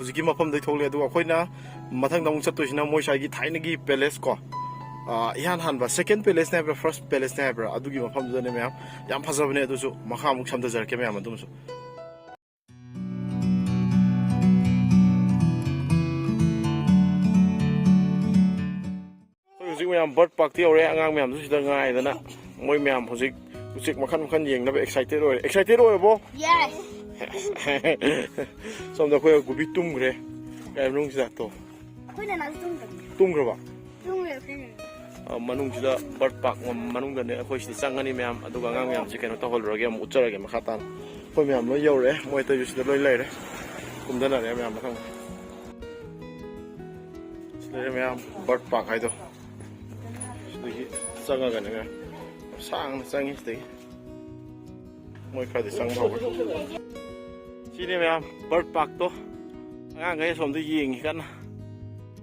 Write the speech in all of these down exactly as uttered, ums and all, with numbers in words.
ꯍꯧꯖꯤꯛꯀꯤ ꯃꯐꯝꯗꯩ ꯊꯣꯛꯂꯛꯑꯦ꯫ ꯑꯗꯨꯒ ꯑꯩꯈꯣꯏꯅ ꯃꯊꯪꯗ ꯑꯃꯨꯛ ꯆꯠꯇꯣꯏꯁꯤꯅ ꯃꯣꯏ ꯁ꯭ꯋꯥꯏꯒꯤ ꯊꯥꯏꯅꯒꯤ ꯄꯦꯂꯦꯁ ꯀꯣ, ꯑꯥ, ꯏꯍꯥꯟ ꯍꯥꯟꯕ ꯁꯦꯀꯦꯟ ꯄꯦꯂꯦꯁꯅꯦ ꯍꯥꯏꯕ꯭ꯔꯥ, ꯐꯥꯔꯁ ꯄꯦꯂꯦꯁꯅꯦ ꯍꯥꯏꯕ꯭ꯔꯥ, ꯑꯗꯨꯒꯤ ꯃꯐꯝꯗꯨꯗꯅꯦ ꯃꯌꯥꯝ꯫ ꯌꯥꯝ ꯐꯖꯕꯅꯦ ꯑꯗꯨꯁꯨ, ꯃꯈꯥ ꯑꯃꯨꯛ ꯁꯝꯊꯖꯔꯛꯀꯦ ꯃꯌꯥꯝ ꯑꯗꯨꯝꯁꯨ꯫ ꯑꯩꯈꯣꯏ ꯍꯧꯖꯤꯛ ꯃꯌꯥꯝ ꯕꯥꯔꯠ ꯄꯥꯔꯛꯇ ꯌꯧꯔꯦ꯫ ꯑꯉꯥꯡ ꯃꯌꯥꯝꯁꯨ ꯁꯤꯗ ꯉꯥꯏꯗꯅ, ꯃꯣꯏ ꯃꯌꯥꯝ ꯍꯧꯖꯤꯛ ꯎꯆꯦꯛ ꯃꯈꯜ ꯃꯈꯜ ꯌꯦꯡꯅꯕ ꯑꯦꯛꯁꯥꯏꯇꯦꯠ ꯑꯣꯏꯔꯦ꯫ ꯑꯦꯛꯁꯥꯏꯇꯦꯠ ꯑꯣꯏꯔꯕꯣ? Yes. ꯁꯣꯝꯗ ꯑꯩꯈꯣꯏ ꯒꯨꯕꯤ ꯇꯨꯝꯈ꯭ꯔꯦ ꯀꯥꯏ ꯃꯅꯨꯡꯁꯤꯗ꯫ ꯇꯣ, ꯑꯩꯈꯣꯏꯅ ꯂꯥꯁ ꯇꯨꯝꯈ꯭ꯔꯕꯅꯤ꯫ ꯇꯨꯝꯈ꯭ꯔꯕ? ꯇꯨꯝꯈ꯭ꯔꯦ ꯑꯩꯈꯣꯏꯅ꯫ ꯑ, ꯃꯅꯨꯡꯁꯤꯗ, ꯕꯥꯔꯠ ꯄꯥꯔꯛ ꯃꯅꯨꯡꯗꯅꯦ꯫ ꯑꯩꯈꯣꯏ ꯁꯤꯗ ꯆꯪꯉꯅꯤ ꯃꯌꯥꯝ, ꯑꯗꯨꯒ ꯑꯉꯥꯡ ꯃꯌꯥꯝꯁꯦ ꯀꯩꯅꯣ ꯇꯧꯍꯜꯂꯨꯔꯒꯦ, ꯑꯃꯨꯛ ꯎꯠꯆꯔꯒꯦ ꯃꯈꯥ ꯇꯥꯅ꯫ ꯑꯩꯈꯣꯏ ꯃꯌꯥꯝ ꯂꯣꯏ ꯌꯧꯔꯛꯑꯦ, ꯃꯣꯏ ꯑꯇꯩꯁꯨ ꯁꯤꯗ ꯂꯣꯏ ꯂꯩꯔꯦ, ꯀꯨꯝꯊꯅꯔꯦ ꯃꯌꯥꯝ ꯃꯊꯪ꯫ ꯁꯤꯗ ꯂꯩꯔꯦ ꯃꯌꯥꯝ, ꯕꯥꯔꯠ ꯄꯥꯔꯛ ꯍꯥꯏꯗꯣ꯫ ꯁꯤꯗꯒꯤ ꯆꯪꯉꯒꯅꯦ ꯃꯌꯥꯝ, ꯌꯥꯝ ꯁꯥꯡꯅ ꯆꯪꯉꯤ ꯁꯤꯗꯒꯤ꯫ ꯃꯣꯏ ꯈꯔꯗꯤ ꯆꯪꯕ ꯍꯧꯔꯦ꯫ ꯁꯤꯅꯦ ꯃꯌꯥꯝ, ꯕꯥꯔꯠ ꯄꯥꯔꯛꯇꯣ꯫ ꯑꯉꯥꯡꯈꯩ ꯑꯁꯣꯝꯗ ꯌꯦꯡꯉꯤ ꯀꯟꯅ꯫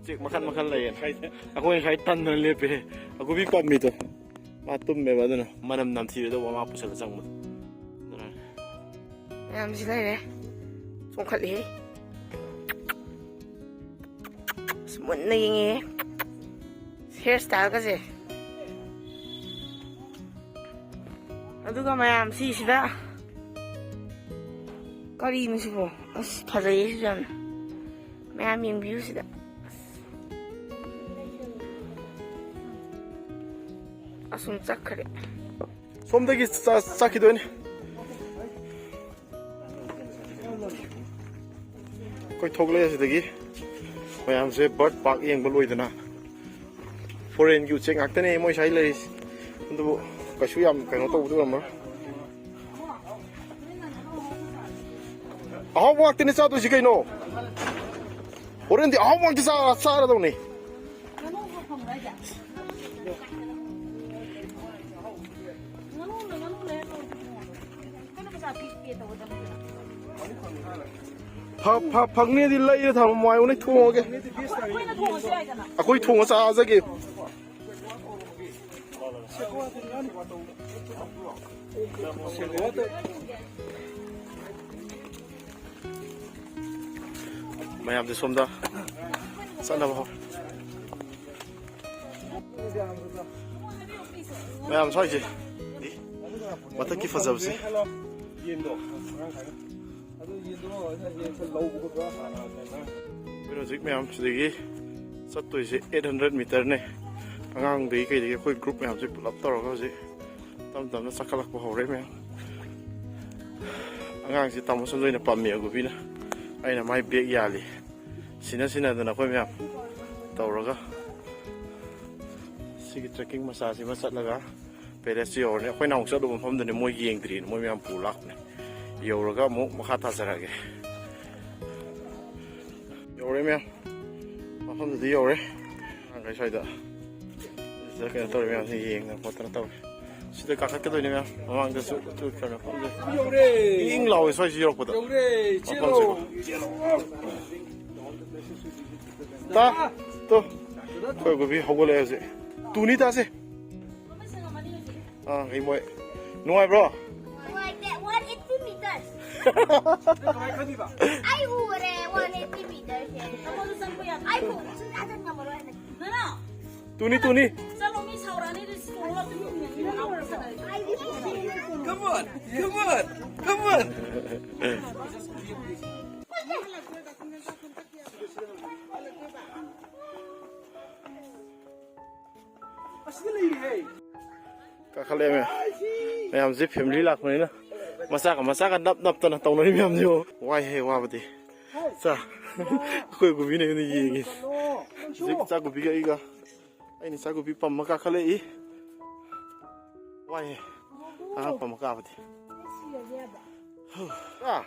ꯎꯆꯦꯛ ꯃꯈꯜ ꯃꯈꯜ ꯂꯩꯌꯦꯅ꯫ ꯑꯩꯈꯣꯏ ꯉꯁꯥꯏ ꯇꯟꯗꯅ ꯂꯦꯞꯄꯦ꯫ ꯑꯒꯨꯕꯤ ꯄꯥꯝꯕꯤꯗꯣ꯫ ꯃꯥ ꯇꯨꯝꯃꯦꯕ, ꯑꯗꯨꯅ ꯃꯅꯝ ꯅꯝꯊꯤꯔꯗꯧꯕ ꯃꯥ ꯄꯨꯁꯜꯂ ꯆꯪꯕꯗꯣ꯫ ꯑꯗꯨꯅꯅꯦ꯫ ꯃꯌꯥꯝꯁꯤ ꯂꯩꯔꯦ꯫ ꯆꯣꯡꯈꯠꯂꯤꯍꯦ꯫ ꯑꯁ, ꯃꯨꯟꯅ ꯌꯦꯡꯉꯦ꯫ ꯍꯤꯌꯔ ꯁ꯭ꯇꯥꯏꯜꯒꯁꯦ꯫ ꯑꯗꯨꯒ ꯃꯌꯥꯝ ꯁꯤꯁꯤꯗ ꯀꯔꯤꯅꯣ ꯁꯤꯕꯣ? ꯑꯁ, ꯐꯖꯩꯌꯦ ꯁꯤꯁꯨ ꯌꯥꯝꯅ꯫ ꯃꯌꯥꯝ ꯌꯦꯡꯕꯤꯌꯨ ꯁꯤꯗ꯫ ꯑꯁ꯫ ꯑꯁꯨꯝ ꯆꯠꯈ꯭ꯔꯦ꯫ ꯁꯣꯝꯗꯒꯤ ꯆ-, ꯆꯠꯈꯤꯗꯣꯏꯅꯤ꯫ ꯑꯩꯈꯣꯏ ꯊꯣꯛꯂꯛꯑꯦ ꯁꯤꯗꯒꯤ꯫ ꯃꯌꯥꯝꯁꯦ ꯕꯥꯔꯠ ꯄꯥꯔꯛ ꯌꯦꯡꯕ ꯂꯣꯏꯗꯅ꯫ ꯐꯣꯔꯦꯟꯒꯤ ꯎꯆꯦꯛ ꯉꯥꯛꯇꯅꯦ ꯃꯣꯏ ꯁ꯭ꯋꯥꯏ ꯂꯩꯔꯤꯁꯦ꯫ ꯑꯗꯨꯕꯨ ꯀꯩꯁꯨ ꯌꯥꯝ ꯀꯩꯅꯣ ꯇꯧꯕꯗꯤ ꯑꯣꯏꯔꯝꯃꯔꯣꯏ꯫ ꯑꯍꯥꯎꯕ ꯉꯥꯛꯇꯅꯦ ꯆꯥꯗꯣꯏꯁꯤ ꯀꯩꯅꯣ꯫ ꯍꯣꯔꯦꯟꯗꯤ ꯑꯍꯥꯎꯕ ꯉꯥꯛꯇ ꯆꯥ-, ꯆꯥꯔꯗꯧꯅꯤ꯫ ꯐ-, ꯐ-, ꯐꯪꯅꯤꯗꯤ ꯂꯩꯔ ꯊꯝꯃꯣ, ꯃꯥꯏ ꯑꯣꯏꯅ ꯊꯣꯡꯉꯒꯦ꯫ ꯑꯩꯈꯣꯏ ꯊꯣꯡꯉ ꯆꯥꯖꯒꯦ꯫ ꯃꯌꯥꯝꯁꯦ ꯁꯣꯝꯗ ꯆꯠꯅꯕ ꯍꯧꯔꯦ꯫ ꯃꯌꯥꯝ ꯁ꯭ꯋꯥꯏꯁꯦ ꯃꯊꯛꯀꯤ ꯐꯖꯕꯁꯦ꯫ ꯑꯩꯈꯣꯏꯅ ꯍꯧꯖꯤꯛ ꯃꯌꯥꯝ ꯁꯤꯗꯒꯤ ꯆꯠꯇꯣꯏꯁꯦ ꯑꯩꯠ ꯍꯟꯗ꯭ꯔꯦꯠ ꯃꯤꯇꯔꯅꯦ꯫ ꯑꯉꯥꯡꯗꯒꯤ ꯀꯩꯗꯒꯤ ꯑꯩꯈꯣꯏ ꯒ꯭ꯔꯨꯞ ꯃꯌꯥꯝꯁꯦ ꯄꯨꯂꯞ ꯇꯧꯔꯒ ꯍꯧꯖꯤꯛ ꯇꯞ ꯇꯞꯅ ꯆꯥꯈꯠꯂꯛꯄ ꯍꯧꯔꯦ ꯃꯌꯥꯝ꯫ ꯑꯉꯥꯡꯁꯤ ꯇꯥꯃꯣ ꯁꯟꯖꯣꯏꯅ ꯄꯝꯃꯤ ꯑꯒꯨꯕꯤꯅ꯫ ꯑꯩꯅ ꯃꯥꯏ ꯕꯦꯛ ꯌꯥꯜꯂꯤ꯫ ꯁꯤꯟꯅ ꯁꯤꯟꯅꯗꯅ ꯑꯩꯈꯣꯏ ꯃꯌꯥꯝ ꯇꯧꯔꯒ ꯁꯤꯒꯤ ꯇ꯭ꯔꯦꯛꯀꯤꯡ ꯃꯆꯥꯁꯤꯃ ꯆꯠꯂꯒ ꯄꯦꯂꯦꯁꯇ ꯌꯧꯔꯅꯤ꯫ ꯑꯩꯈꯣꯏꯅ ꯑꯃꯨꯛ ꯆꯠꯂꯨꯕ ꯃꯐꯝꯗꯨꯅꯤ ꯃꯣꯏ ꯌꯦꯡꯗ꯭ꯔꯤꯅ ꯃꯣꯏ ꯃꯌꯥꯝ ꯄꯨ ꯂꯥꯛꯄꯅꯦ꯫ ꯌꯧꯔꯒ ꯑꯃꯨꯛ ꯃꯈꯥ ꯇꯥꯖꯔꯛꯑꯒꯦ꯫ ꯌꯧꯔꯦ ꯃꯌꯥꯝ, ꯃꯐꯝꯗꯨꯗꯤ ꯌꯧꯔꯦ꯫ ꯑꯉꯥꯡꯈꯩ ꯁ꯭ꯋꯥꯏꯗ ꯁꯤꯗ ꯀꯩꯅꯣ ꯇꯧꯔꯦ ꯃꯌꯥꯝꯁꯦ ꯌꯦꯡꯗꯅ ꯈꯣꯠꯇꯅ ꯇꯧꯔꯦ꯫ ꯁꯤꯗ ꯀꯥꯈꯠꯀꯗꯣꯏꯅꯦ ꯃꯌꯥꯝ꯫ ꯃꯃꯥꯡꯗꯁꯨ ꯀꯩꯅꯣ ꯃꯐꯝꯁꯦ ꯌꯧꯔꯦ꯫ ꯏꯪ ꯏꯪ ꯂꯥꯎꯋꯦ ꯁ꯭ꯋꯥꯏꯁꯤ ꯌꯧꯔꯛꯄꯗ꯫ ꯌꯧꯔꯦ꯫ ꯆꯦꯜꯂꯣ꯫ ꯃꯐꯝꯁꯦꯀꯣ꯫ ꯆꯦꯜꯂꯣ꯫ ꯇꯥ꯫ ꯇꯣ꯫ ꯑꯩꯈꯣꯏ ꯒꯨꯕꯤ ꯍꯧꯒꯠꯂꯛꯑꯦ ꯍꯧꯖꯤꯛ꯫ ꯇꯨꯅꯤ ꯇꯥꯁꯦ꯫ ꯑꯥ, ꯑꯩ ꯃꯣꯏ ꯅꯨꯡꯉꯥꯏꯕ꯭ꯔꯣ? ꯅꯨꯡꯉꯥꯏꯇꯦ, one eighty meters꯫ ꯑꯩ ꯎꯔꯦ, one eighty meters ꯁꯦ꯫ ꯑꯩ ꯎ-, ꯁꯨꯡꯆꯠ ꯆꯠ ꯉꯝꯃꯔꯣꯏ ꯍꯟꯗꯛ꯫ ꯇꯨꯅꯤ, ꯇꯨꯅꯤ꯫ ꯆꯠꯂꯣ, ꯃꯤ ꯁꯥꯎꯔꯛꯑꯅꯤ, ꯑꯗꯨ ꯁ꯭ꯀꯨꯜ ꯂꯥꯛꯄ ꯃꯤ ꯃꯌꯥꯝꯁꯤꯅ ꯉꯥꯎꯔꯛꯀꯗꯧꯔꯦ꯫ Come on, come on, come on. ꯑꯁꯤꯗ ꯂꯩꯔꯦꯍꯦ꯫ ꯀꯥꯈꯠꯂꯛꯑꯦ ꯃꯌꯥꯝ꯫ ꯃꯌꯥꯝꯁꯦ ꯐꯦꯃꯤꯂꯤ ꯂꯥꯛꯄꯅꯤꯅ ꯃꯆꯥꯒ ꯃꯆꯥꯒ ꯅꯞ ꯅꯞꯇꯅ ꯇꯧꯅꯔꯤ ꯃꯌꯥꯝꯁꯦ꯫ ꯋꯥꯏꯍꯦ ꯋꯥꯕꯗꯤ꯫ ꯆꯥ꯫ ꯑꯩꯈꯣꯏ ꯒꯨꯕꯤꯅ ꯑꯩꯉꯣꯟꯗ ꯌꯦꯡꯉꯤ꯫ ꯍꯧꯖꯤꯛ ꯆꯥ ꯒꯨꯕꯤꯒ ꯑꯩꯒ꯫ ꯑꯩꯅ ꯆꯥ ꯒꯨꯕꯤ ꯄꯝꯃ ꯀꯥꯈꯠꯂꯛꯏ꯫ ꯋꯥꯏꯍꯦ꯫ ꯑꯉꯥꯡ ꯄꯝꯃ ꯀꯥꯕꯗꯤ꯫ ꯆꯥ꯫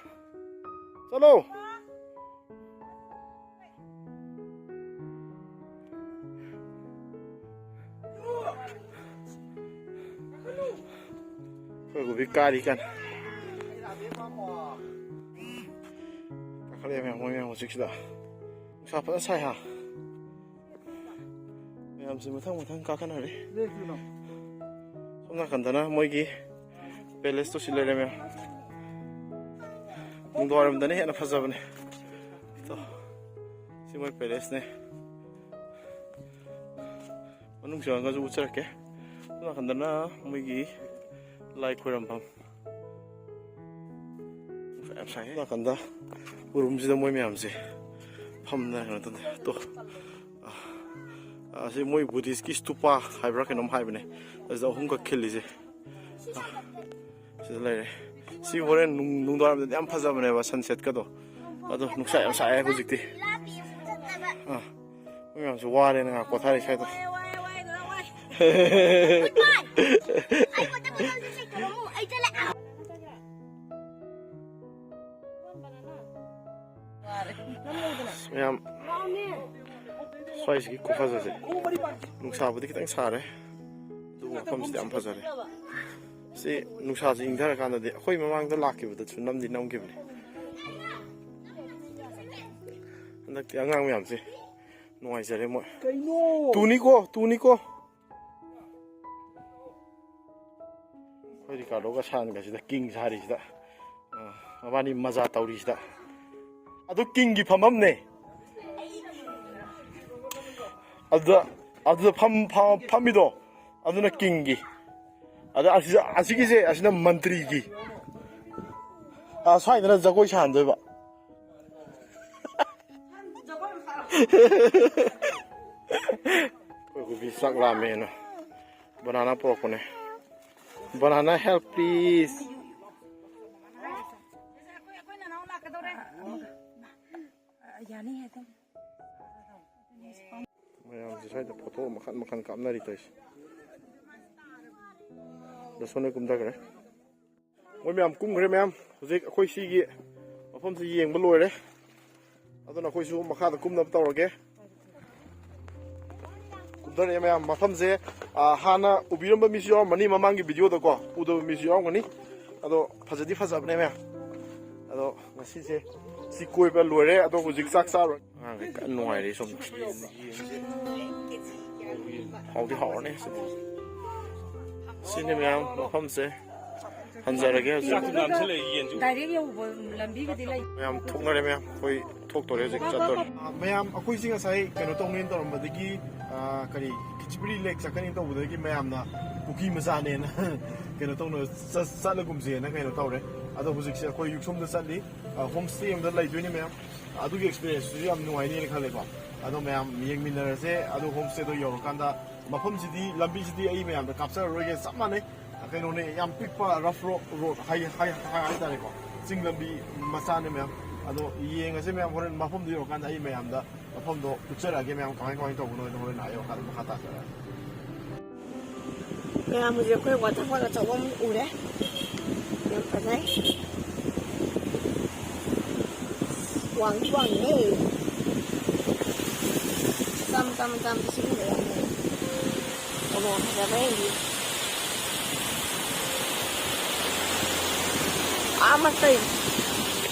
ꯆꯠꯂꯣ꯫ ꯑꯩꯈꯣꯏ ꯒꯨꯕꯤ ꯀꯥꯔꯤ ꯀꯟꯅ꯫ ꯀꯥꯈꯠꯂꯛꯑꯦ ꯃꯌꯥꯝ, ꯃꯣꯏ ꯃꯌꯥꯝ ꯍꯧꯖꯤꯛꯁꯤꯗ꯫ ꯅꯨꯡꯁꯥ ꯐꯖꯅ ꯁꯥꯏ ꯍꯥ꯫ ꯃꯌꯥꯝꯁꯦ ꯃꯊꯪ ꯃꯊꯪ ꯀꯥꯈꯠꯅꯔꯤ꯫ ꯁꯣꯝ ꯅꯥꯀꯟꯗꯅ ꯃꯣꯏꯒꯤ ꯄꯦꯂꯦꯁꯇꯣ ꯁꯤ ꯂꯩꯔꯦ ꯃꯌꯥꯝ꯫ ꯅꯨꯡꯗꯥꯡꯋꯥꯏꯔꯝꯗꯅ ꯍꯦꯟꯅ ꯐꯖꯕꯅꯦ꯫ ꯇꯣ꯫ ꯁꯤ ꯃꯣꯏ ꯄꯦꯂꯦꯁꯅꯦ꯫ ꯃꯅꯨꯡ ꯆꯪꯉꯒꯁꯨ ꯎꯠꯆꯔꯛꯀꯦ꯫ ꯁꯣꯝ ꯅꯥꯀꯟꯗꯅ ꯃꯣꯏꯒꯤ ꯂꯥꯏ ꯈꯣꯏꯔꯝꯐꯝ꯫ ꯌꯥꯝ ꯁꯥꯏ꯫ ꯁꯣꯝ ꯅꯥꯀꯟꯗ ꯎꯔꯨꯝꯁꯤꯗ ꯃꯣꯏ ꯃꯌꯥꯝꯁꯦ ꯐꯝꯗꯅ ꯀꯩꯅꯣ ꯇꯧꯗꯦ꯫ ꯇꯣ꯫ ꯑ, ꯑꯁꯤ ꯃꯣꯏ ꯕꯨꯙꯤꯁꯀꯤ ꯁ꯭ꯇꯨꯄꯥ ꯍꯥꯏꯕ꯭ꯔꯥ ꯀꯩꯅꯣꯝ ꯍꯥꯏꯕꯅꯦ꯫ ꯑꯗꯨꯗ ꯑꯍꯨꯝꯈꯛ ꯈꯤꯜꯂꯤꯁꯦ꯫ ꯑ, ꯁꯤꯗ ꯂꯩꯔꯦ꯫ ꯁꯤ ꯍꯣꯔꯦꯟ ꯅꯨꯡ-, ꯅꯨꯡꯗꯥꯡꯋꯥꯏꯔꯝꯗꯗꯤ ꯌꯥꯝ ꯐꯖꯕꯅꯦꯕ, ꯁꯟꯁꯦꯠꯀꯗꯣ꯫ ꯑꯗꯣ ꯅꯨꯡꯁꯥ ꯌꯥꯝ ꯁꯥꯏꯌꯦ ꯍꯧꯖꯤꯛꯇꯤ꯫ ꯑ, ꯃꯣꯏ ꯃꯌꯥꯝꯁꯨ ꯋꯥꯔꯦꯅ ꯉꯥꯏꯍꯥꯛ ꯄꯣꯊꯥꯔꯤ ꯁ꯭ꯋꯥꯏꯗ꯫ ꯃꯌꯥꯝ, ꯁ꯭ꯋꯥꯏꯁꯤꯒꯤ ꯈꯨꯐꯖꯁꯦ꯫ ꯅꯨꯡꯁꯥꯕꯨꯗꯤ ꯈꯤꯇꯪ ꯁꯥꯔꯦ, ꯑꯗꯨꯕꯨ ꯃꯐꯝꯁꯤꯗꯤ ꯌꯥꯝ ꯐꯖꯔꯦ꯫ ꯁꯤ ꯅꯨꯡꯁꯥꯁꯦ ꯏꯪꯊꯔꯀꯥꯟꯗꯗꯤ, ꯑꯩꯈꯣꯏ ꯃꯃꯥꯡꯗ ꯂꯥꯛꯈꯤꯕꯗꯁꯨ ꯅꯝꯗꯤ ꯅꯝꯈꯤꯕꯅꯦ꯫ ꯍꯟꯗꯛꯇꯤ ꯑꯉꯥꯡ ꯃꯌꯥꯝꯁꯦ ꯅꯨꯡꯉꯥꯏꯖꯔꯦ ꯃꯣꯏ꯫ ꯀꯩꯅꯣ? ꯇꯨꯅꯤꯀꯣ, ꯇꯨꯅꯤꯀꯣ꯫ ꯑꯩꯈꯣꯏ ꯔꯤꯀꯥꯔꯗꯣꯒ ꯁꯥꯟꯒꯁꯤꯗ ꯀꯤꯡ ꯁꯥꯔꯤꯁꯤꯗ, ꯑ, ꯃꯕꯥꯅꯤ ꯃꯖꯥ ꯇꯧꯔꯤꯁꯤꯗ꯫ ꯑꯗꯨ ꯀꯤꯡꯒꯤ ꯐꯝꯐꯝꯅꯦ꯫ ꯑꯗꯨꯗ, ꯑꯗꯨꯗ ꯐꯝ-, ꯐꯝ-, ꯐꯝꯃꯤꯗꯣ, ꯑꯗꯨꯅ ꯀꯤꯡꯒꯤ꯫ ꯑꯗ ꯑꯁꯤꯗ, ꯑꯁꯤꯒꯤꯁꯦ, ꯑꯁꯤꯅ ꯃꯟꯇ꯭ꯔꯤꯒꯤ꯫ ꯑ, ꯁ꯭ꯋꯥꯏꯗꯅ ꯖꯒꯣꯏ ꯁꯥꯍꯟꯗꯣꯏꯕ꯫ ꯑꯩꯈꯣꯏ ꯍꯨꯕꯤ ꯆꯥꯛ ꯂꯥꯝꯃꯦꯅ ꯕꯅꯥꯅꯥ ꯄꯨꯔꯛꯄꯅꯦ꯫ Banana, help, please. ꯌꯥꯅꯤ ꯑꯗꯨꯝ꯫ ꯃꯌꯥꯝꯁꯦ ꯁ꯭ꯋꯥꯏꯗ ꯐꯣꯇꯣ ꯃꯈꯜ ꯃꯈꯜ ꯀꯥꯞꯅꯔꯤ ꯇꯧꯔꯤꯁꯦ꯫ ꯗꯁꯣꯟ ꯍꯣꯏ ꯀꯨꯝꯊꯈ꯭ꯔꯦ꯫ ꯃꯣꯏ ꯃꯌꯥꯝ ꯀꯨꯝꯈ꯭ꯔꯦ ꯃꯌꯥꯝ꯫ ꯍꯧꯖꯤꯛ ꯑꯩꯈꯣꯏ ꯁꯤꯒꯤ ꯃꯐꯝꯁꯤ ꯌꯦꯡꯕ ꯂꯣꯏꯔꯦ꯫ ꯑꯗꯨꯅ ꯑꯩꯈꯣꯏꯁꯨ ꯃꯈꯥꯗ ꯀꯨꯝꯅꯕ ꯇꯧꯔꯒꯦ꯫ ꯀꯨꯝꯊꯔꯛꯑꯦ ꯃꯌꯥꯝ꯫ ꯃꯐꯝꯁꯦ, ꯑ, ꯍꯥꯟꯅ ꯎꯕꯤꯔꯝꯕ ꯃꯤꯁꯨ ꯌꯥꯎꯔꯝꯃꯅꯤ, ꯃꯃꯥꯡꯒꯤ ꯚꯤꯗꯤꯑꯣꯗꯀꯣ ꯎꯗꯕ ꯃꯤꯁꯨ ꯌꯥꯎꯔꯝꯒꯅꯤ꯫ ꯑꯗꯣ ꯐꯖꯗꯤ ꯐꯖꯕꯅꯦ ꯃꯌꯥꯝ꯫ ꯑꯗꯣ ꯉꯁꯤꯁꯦ ꯁꯤ ꯀꯣꯏꯕ ꯂꯣꯏꯔꯦ꯫ ꯑꯗꯣ ꯍꯧꯖꯤꯛ ꯆꯥꯛ ꯆꯥꯔꯣꯏ꯫ ꯑꯉꯥꯡꯈꯩ ꯀꯟꯅ ꯅꯨꯡꯉꯥꯏꯔꯤ ꯁꯣꯝꯗ꯫ ꯍꯥꯎꯗꯤ ꯍꯥꯎꯔꯅꯤ ꯁꯤꯗꯤ꯫ ꯁꯤꯅꯤ ꯃꯌꯥꯝ ꯃꯐꯝꯁꯦ꯫ ꯍꯟꯖꯔꯒꯦ ꯍꯧꯖꯤꯛ꯫ ꯗꯥꯏꯔꯦꯛ ꯌꯧꯕ ꯂꯝꯕꯤꯒꯗꯤ ꯂꯩ꯫ ꯃꯌꯥꯝ ꯊꯣꯛꯅꯔꯦ ꯃꯌꯥꯝ꯫ ꯑꯩꯈꯣꯏ ꯊꯣꯛꯇꯣꯔꯦ, ꯍꯧꯖꯤꯛ ꯆꯠꯇꯣꯔꯦ꯫ ꯑ, ꯃꯌꯥꯝ, ꯑꯩꯈꯣꯏꯁꯤ ꯉꯁꯥꯏ ꯀꯩꯅꯣ ꯇꯧꯅꯦꯅ ꯇꯧꯔꯝꯕꯗꯒꯤ, ꯑ, ꯀꯔꯤ, ꯀꯤꯆꯤꯄꯨꯔꯤ ꯂꯦꯛ ꯆꯠꯀꯅꯦꯅ ꯇꯧꯕꯗꯒꯤ ꯃꯌꯥꯝꯅ ꯄꯨꯈ꯭ꯔꯤ ꯃꯆꯥꯅꯦꯅ ꯀꯩꯅꯣ ꯇꯧꯅ ꯆꯠ-, ꯆꯠꯂꯒꯨꯝꯁꯦꯅ ꯀꯩꯅꯣ ꯇꯧꯔꯦ꯫ ꯑꯗꯣ ꯍꯧꯖꯤꯛꯁꯦ ꯑꯩꯈꯣꯏ ꯌꯨꯝꯁꯣꯝꯗ ꯆꯠꯂꯤ, ꯑ, ꯍꯣꯝ ꯁ꯭ꯇꯦ ꯑꯃꯗ ꯂꯩꯗꯣꯏꯅꯦ ꯃꯌꯥꯝ꯫ ꯑꯗꯨꯒꯤ ꯑꯦꯛꯁꯄꯤꯔꯤꯌꯦꯟꯁꯇꯨꯁꯨ ꯌꯥꯝ ꯅꯨꯡꯉꯥꯏꯅꯦꯅ ꯈꯜꯂꯦꯀꯣ꯫ ꯑꯗꯣ ꯃꯌꯥꯝ ꯌꯦꯡꯃꯤꯟꯅꯔꯁꯦ꯫ ꯑꯗꯣ ꯍꯣꯝ ꯁ꯭ꯇꯦꯗꯣ ꯌꯧꯔꯀꯥꯟꯗ ꯃꯐꯝꯁꯤꯗꯤ, ꯂꯝꯕꯤꯁꯤꯗꯤ ꯑꯩ ꯃꯌꯥꯝꯗ ꯀꯥꯞꯆꯔꯔꯣꯏꯒꯦ, ꯆꯞ ꯃꯥꯟꯅꯩ꯫ ꯀꯩꯅꯣꯅꯦ, ꯌꯥꯝ ꯄꯤꯛꯄ ꯔꯐ ꯔꯣ-, ꯔꯣꯗ ꯍꯥꯏ-, ꯍꯥꯏ-, ꯍꯥꯏ-, ꯍꯥꯏꯇꯥꯔꯦꯀꯣ꯫ ꯆꯤꯡ ꯂꯝꯕꯤ ꯃꯆꯥꯅꯦ ꯃꯌꯥꯝ꯫ ꯑꯗꯣ ꯌꯦꯡꯉꯁꯦ ꯃꯌꯥꯝ, ꯍꯣꯔꯦꯟ ꯃꯐꯝꯗꯣ ꯌꯧꯔꯀꯥꯟꯗ ꯑꯩ ꯃꯌꯥꯝꯗ ꯃꯐꯝꯗꯣ ꯎꯠꯆꯔꯛꯑꯒꯦ ꯃꯌꯥꯝ, ꯀꯃꯥꯏ ꯀꯃꯥꯏꯅ ꯇꯧꯕꯅꯣ ꯍꯥꯏꯗꯣ ꯍꯣꯔꯦꯟ ꯑꯥ ꯌꯧꯔꯀꯥꯟꯗ ꯃꯈꯥ ꯇꯥꯖꯔꯛꯑꯒꯦ꯫ ꯃꯌꯥꯝ, ꯍꯧꯖꯤꯛ ꯑꯩꯈꯣꯏ ꯋꯥꯇꯔꯐꯣꯜ ꯑꯆꯧꯕ ꯑꯃ ꯎꯔꯦ꯫ ꯌꯥꯝ ꯐꯖꯩ꯫ ꯋꯥꯡꯁꯨ ꯋꯥꯡꯉꯦ꯫ ꯃꯆꯥ ꯃꯆꯥ ꯃꯆꯥ ꯃꯆꯥ ꯁꯤꯒꯨꯝꯕ ꯌꯥꯝ ꯂꯩ꯫ ꯑꯣ, ꯐꯖꯕ ꯍꯦꯜꯂꯤ꯫ ꯑꯥ ꯃꯇꯩ꯫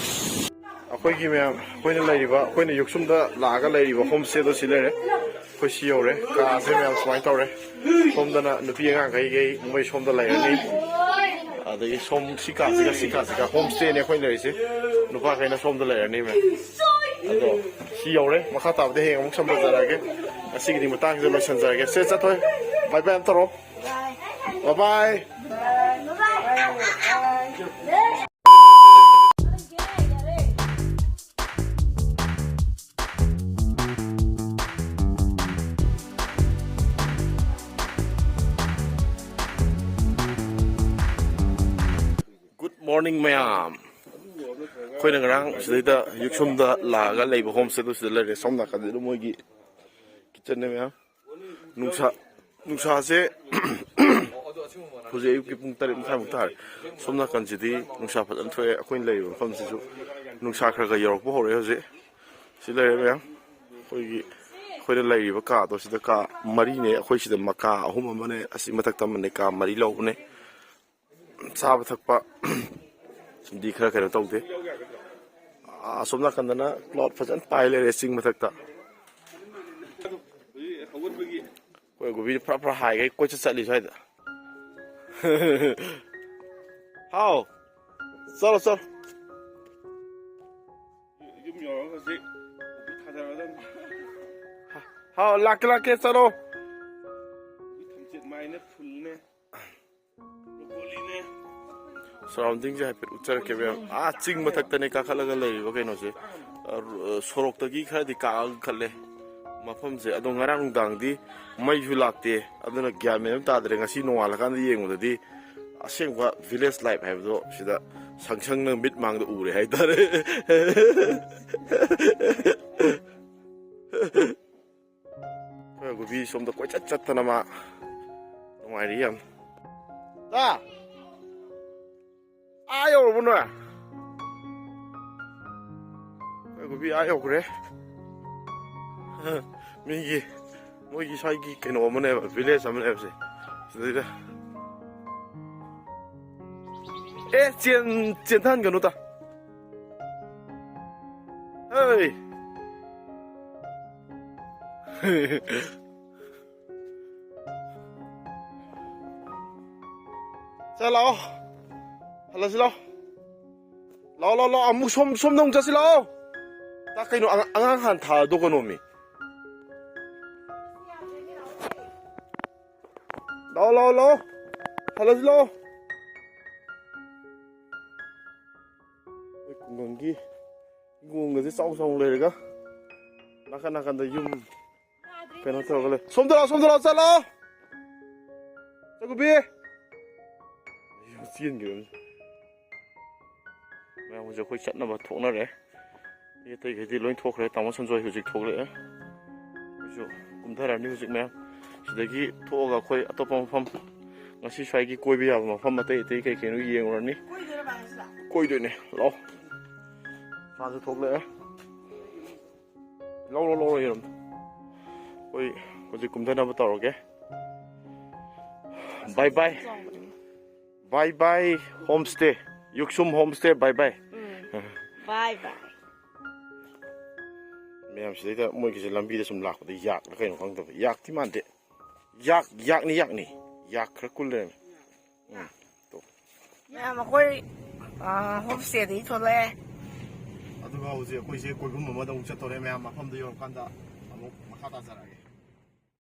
ꯑꯩꯈꯣꯏꯒꯤ ꯃꯌꯥꯝ, ꯑꯩꯈꯣꯏꯅ ꯂꯩꯔꯤꯕ, ꯑꯩꯈꯣꯏꯅ ꯌꯨꯝꯁꯨꯝꯗ ꯂꯥꯛꯑꯒ ꯂꯩꯔꯤꯕ ꯍꯣꯝ ꯁ꯭ꯇꯦꯗꯣ ꯁꯤ ꯂꯩꯔꯦ꯫ ꯑꯩꯈꯣꯏ ꯁꯤ ꯌꯧꯔꯦ꯫ ꯀꯥꯁꯦ ꯃꯌꯥꯝ ꯁꯨꯃꯥꯏꯅ ꯇꯧꯔꯦ꯫ ꯁꯣꯝꯗꯅ ꯅꯨꯄꯤ ꯑꯉꯥꯡꯈꯩꯈꯩ ꯃꯣꯏ ꯁꯣꯝꯗ ꯂꯩꯔꯅꯤ꯫ ꯑꯗꯒꯤ ꯁꯣꯝ ꯁꯤ ꯀꯥꯁꯤꯒ ꯁꯤ ꯀꯥꯁꯤꯒ ꯍꯣꯝ ꯁ꯭ꯇꯦꯅꯦ ꯑꯩꯈꯣꯏ ꯂꯩꯔꯤꯁꯦ꯫ ꯅꯨꯄꯥꯈꯩꯅ ꯁꯣꯝꯗ ꯂꯩꯔꯅꯤ ꯃꯌꯥꯝ꯫ ꯑꯗꯣ ꯁꯤ ꯌꯧꯔꯦ꯫ ꯃꯈꯥ ꯇꯥꯕꯗꯤ ꯍꯌꯦꯡ ꯑꯃꯨꯛ ꯁꯝꯖꯔꯛꯑꯒꯦ꯫ ꯉꯁꯤꯒꯤꯗꯤ ꯃꯇꯥꯡꯁꯤꯗ ꯂꯣꯏꯁꯤꯟꯖꯔꯒꯦ꯫ ꯁꯦ, ꯆꯠꯊꯣꯏ꯫ ꯕꯥꯏ ꯕꯥꯏ ꯑꯝ ꯇꯧꯔꯣ꯫ ꯕꯥꯏ ꯕꯥꯏ꯫ Good morning ꯃꯌꯥꯝ꯫ ꯑꯩꯈꯣꯏꯅ ꯉꯔꯥꯡ ꯁꯤꯗꯩꯗ ꯌꯨꯝꯁꯨꯝꯗ ꯂꯥꯛꯑꯒ ꯂꯩꯕ ꯍꯣꯝ ꯁ꯭ꯇꯦꯗꯨ ꯁꯤꯗ ꯂꯩꯔꯦ꯫ ꯁꯣꯝ ꯅꯥꯀꯟꯗ ꯃꯣꯏꯒꯤ ꯀꯤꯠꯆꯟꯅꯦ ꯃꯌꯥꯝ꯫ ꯅꯨꯡꯁꯥ, ꯅꯨꯡꯁꯥꯁꯦ ꯍꯧꯖꯤꯛ ꯑꯌꯨꯛꯀꯤ ꯄꯨꯡ ꯇꯔꯦꯠ ꯃꯈꯥꯏꯃꯨꯛ ꯇꯥꯔꯦ꯫ ꯁꯣꯝ ꯅꯥꯀꯟꯁꯤꯗꯤ ꯅꯨꯡꯁꯥ ꯐꯖꯅ ꯊꯣꯛꯑꯦ꯫ ꯑꯩꯈꯣꯏꯅ ꯂꯩꯔꯤꯕ ꯃꯐꯝꯁꯤꯁꯨ ꯅꯨꯡꯁꯥ ꯈꯔ ꯈꯔ ꯌꯧꯔꯛꯄ ꯍꯧꯔꯛꯑꯦ ꯍꯧꯖꯤꯛ꯫ ꯁꯤ ꯂꯩꯔꯦ ꯃꯌꯥꯝ꯫ ꯑꯩꯈꯣꯏꯒꯤ, ꯑꯩꯈꯣꯏꯅ ꯂꯩꯔꯤꯕ ꯀꯥꯗꯣ ꯁꯤꯗ ꯀꯥ ꯃꯔꯤꯅꯦ꯫ ꯑꯩꯈꯣꯏ ꯁꯤꯗ ꯃꯀꯥ ꯑꯍꯨꯝ ꯑꯃꯅꯦ, ꯑꯁꯤ ꯃꯊꯛꯇ ꯑꯃꯅꯦ, ꯀꯥ ꯃꯔꯤ ꯂꯧꯕꯅꯦ꯫ ꯆꯥꯕ ꯊꯛꯄ ꯗꯤ ꯈꯔ ꯀꯩꯅꯣ ꯇꯧꯗꯦ꯫ ꯑꯁꯣꯝ ꯅꯥꯀꯟꯗꯅ ꯀ꯭ꯂꯥꯎꯗ ꯐꯖꯅ ꯄꯥꯏ ꯂꯩꯔꯦ ꯆꯤꯡ ꯃꯊꯛꯇ꯫ ꯑꯩꯈꯣꯏ ꯒꯣꯕꯤꯁꯦ ꯐꯔꯥ ꯐꯔꯥ ꯍꯥꯏꯒꯩ ꯀꯣꯏꯆꯠ ꯆꯠꯂꯤ ꯁ꯭ꯋꯥꯏꯗ꯫ ꯍꯥꯎ, ꯆꯠꯂꯣ, ꯆꯠꯂꯣ꯫ ꯌꯨꯝ ꯌꯧꯔꯒ ꯍꯧꯖꯤꯛ ꯍꯥꯎ, ꯂꯥꯛꯀꯦ, ꯂꯥꯛꯀꯦ, ꯆꯠꯂꯣ꯫ ꯊꯝꯆꯦꯠ ꯃꯥꯏꯅ ꯐꯨꯜꯅꯦ꯫ ꯕ꯭ꯔꯣꯀꯣꯂꯤꯅꯦ꯫ ꯁꯔꯥꯎꯟꯗꯤꯡꯁꯦ ꯍꯥꯏꯐꯦꯠ ꯎꯠꯆꯔꯛꯀꯦ, ꯃꯌꯥꯝ꯫ ꯑꯥ, ꯆꯤꯡ ꯃꯊꯛꯇꯅꯦ ꯀꯥꯈꯠꯂꯒ ꯂꯩꯔꯤꯕ ꯀꯩꯅꯣꯁꯦ꯫ ꯑ, ꯁꯣꯔꯣꯛꯇꯒꯤ ꯈꯔꯗꯤ ꯀꯥꯈꯠꯂꯦ ꯃꯐꯝꯁꯦ꯫ ꯑꯗꯣ ꯉꯔꯥꯡ ꯅꯨꯡꯗꯥꯡꯗꯤ ꯃꯩꯁꯨ ꯂꯥꯛꯇꯦ, ꯑꯗꯨꯅ ꯒ꯭ꯌꯥꯟ ꯃꯦꯟ ꯑꯃ ꯇꯥꯗ꯭ꯔꯦ꯫ ꯉꯁꯤ ꯅꯣꯡꯉꯥꯜꯂꯀꯥꯟꯗ ꯌꯦꯡꯕꯗꯗꯤ ꯑꯁꯦꯡꯕ village life ꯍꯥꯏꯕꯗꯣ ꯁꯤꯗ ꯁꯪ ꯁꯪꯅ ꯃꯤꯠ ꯃꯥꯡꯗ ꯎꯔꯦ ꯍꯥꯏꯇꯥꯔꯦ꯫ ꯑꯩꯈꯣꯏ ꯑꯒꯨꯕꯤ ꯁꯣꯝꯗ ꯀꯣꯏꯆꯠ ꯆꯠꯇꯅ ꯃꯥ ꯅꯨꯡꯉꯥꯏꯔꯤ ꯌꯥꯝ꯫ ꯇꯥ! ꯑꯥ ꯌꯧꯔꯕꯣ ꯅꯣꯏ? ꯑꯩꯈꯣꯏ ꯑꯒꯨꯕꯤ ꯑꯥ ꯌꯧꯈ꯭ꯔꯦ꯫ ꯃꯤꯒꯤ, ꯃꯣꯏꯒꯤ ꯁ꯭ꯋꯥꯏꯒꯤ ꯀꯩꯅꯣ ꯑꯃꯅꯦꯕ, village ꯑꯃꯅꯦꯕ ꯁꯦ꯫ ꯁꯤꯗꯩꯗ꯫ ꯑꯦ, ꯆꯦꯟ-, ꯆꯦꯟꯊꯍꯟꯒꯅꯨ ꯇꯥ꯫ ꯍꯩ! ꯆꯠ ꯂꯥꯛꯑꯣ꯫ ꯍꯜꯂꯁꯤ ꯂꯥꯛꯑꯣ꯫ ꯂꯥꯛꯑꯣ, ꯂꯥꯛꯑꯣ, ꯂꯥꯛꯑꯣ꯫ ꯑꯃꯨꯛ ꯁꯣꯝ-, ꯁꯣꯝꯗ ꯑꯃꯨꯛ ꯆꯠꯁꯤ ꯂꯥꯛꯑꯣ꯫ ꯇꯥ, ꯀꯩꯅꯣ, ꯑꯉꯥꯡ, ꯑꯉꯥꯡ ꯍꯥꯟꯅ ꯊꯥꯗꯣꯛꯀꯅꯣꯃꯤ꯫ ꯂꯥꯛꯑꯣ, ꯂꯥꯛꯑꯣ, ꯂꯥꯛꯑꯣ꯫ ꯍꯜꯂꯁꯤ ꯂꯥꯛꯑꯣ꯫ ꯑꯩꯈꯣꯏ ꯈꯨꯡꯒꯪꯒꯤ ꯍꯤꯡꯒꯣꯜꯒꯁꯦ ꯆꯥꯎ ꯆꯥꯎꯅ ꯂꯩꯔꯒ ꯅꯥꯀꯟ ꯅꯥꯀꯟꯗ ꯌꯨꯝ ꯀꯩꯅꯣ ꯇꯧꯔꯒ ꯂꯩ꯫ ꯁꯣꯝꯗ ꯂꯥꯛꯑꯣ, ꯁꯣꯝꯗ ꯂꯥꯛꯑꯣ, ꯆꯠꯂꯣ꯫ ꯆꯥꯛꯀꯨꯕꯤ꯫ ꯆꯦꯟꯈꯤꯕꯅꯤ꯫ ꯃꯌꯥꯝ ꯍꯧꯖꯤꯛ ꯑꯩꯈꯣꯏ ꯆꯠꯅꯕ ꯊꯣꯛꯅꯔꯦ꯫ ꯃꯤ ꯑꯇꯩꯈꯩꯗꯤ ꯂꯣꯏ ꯊꯣꯛꯈ꯭ꯔꯦ꯫ ꯇꯥꯃꯣ ꯁꯟꯖꯣꯏ ꯍꯧꯖꯤꯛ ꯊꯣꯛꯂꯛꯑꯦ꯫ ꯑꯩꯈꯣꯏꯁꯨ ꯀꯨꯝꯊꯔꯅꯤ ꯍꯧꯖꯤꯛ ꯃꯌꯥꯝ꯫ ꯁꯤꯗꯒꯤ ꯊꯣꯛꯑꯒ ꯑꯩꯈꯣꯏ ꯑꯇꯣꯞꯄ ꯃꯐꯝ, ꯉꯁꯤ ꯁ꯭ꯋꯥꯏꯒꯤ ꯀꯣꯏꯕ ꯌꯥꯕ ꯃꯐꯝ ꯑꯇꯩ ꯑꯇꯩ ꯀꯩ ꯀꯩꯅꯣ ꯌꯦꯡꯉꯨꯔꯅꯤ꯫ ꯀꯣꯏꯗꯣꯏꯔꯣ ꯚꯥꯏ ꯉꯁꯤꯗ? ꯀꯣꯏꯗꯣꯏꯅꯦ꯫ ꯂꯥꯛꯑꯣ꯫ ꯃꯥꯁꯨ ꯊꯣꯛꯂꯛꯑꯦ꯫ ꯂꯧꯔꯣ, ꯂꯧꯔꯣ, ꯌꯦꯔꯨꯝ꯫ ꯑꯩꯈꯣꯏ ꯍꯧꯖꯤꯛ ꯀꯨꯝꯊꯅꯕ ꯇꯧꯔꯒꯦ꯫ Bye bye꯫ Bye bye homestay꯫ ꯌꯨꯛꯁꯨꯝ homestay, bye bye꯫ ꯎꯝ꯫ Bye bye꯫ ꯃꯌꯥꯝ ꯁꯤꯗꯩꯗ ꯃꯣꯏꯒꯤꯁꯦ ꯂꯝꯕꯤꯗ ꯁꯨꯝ ꯂꯥꯛꯄꯗ ꯌꯥꯛꯂ ꯀꯩꯅꯣ ꯈꯪꯗꯕ꯫ ꯌꯥꯛꯇꯤ ꯃꯥꯟꯗꯦ꯫ ꯌꯥꯛ, ꯌꯥꯛꯅꯤ, ꯌꯥꯛꯅꯤ꯫ ꯌꯥꯛ ꯈꯔ ꯀꯨꯜ ꯂꯩꯔꯝꯃꯤ꯫ ꯎꯝ꯫ ꯃꯌꯥꯝ ꯑꯩꯈꯣꯏ, ꯑ, homestayꯗꯒꯤ ꯊꯣꯛꯂꯛꯑꯦ꯫ ꯑꯗꯨꯒ ꯍꯧꯖꯤꯛ ꯑꯩꯈꯣꯏꯁꯦ ꯀꯣꯏꯐꯝ ꯑꯃꯗ ꯑꯃꯨꯛ ꯆꯠꯇꯣꯔꯦ꯫ ꯃꯌꯥꯝ ꯃꯐꯝꯗ ꯌꯧꯔꯀꯥꯟꯗ ꯑꯃꯨꯛ ꯃꯈꯥ ꯃꯈꯥ ꯇꯥꯖꯔꯛꯑꯒꯦ꯫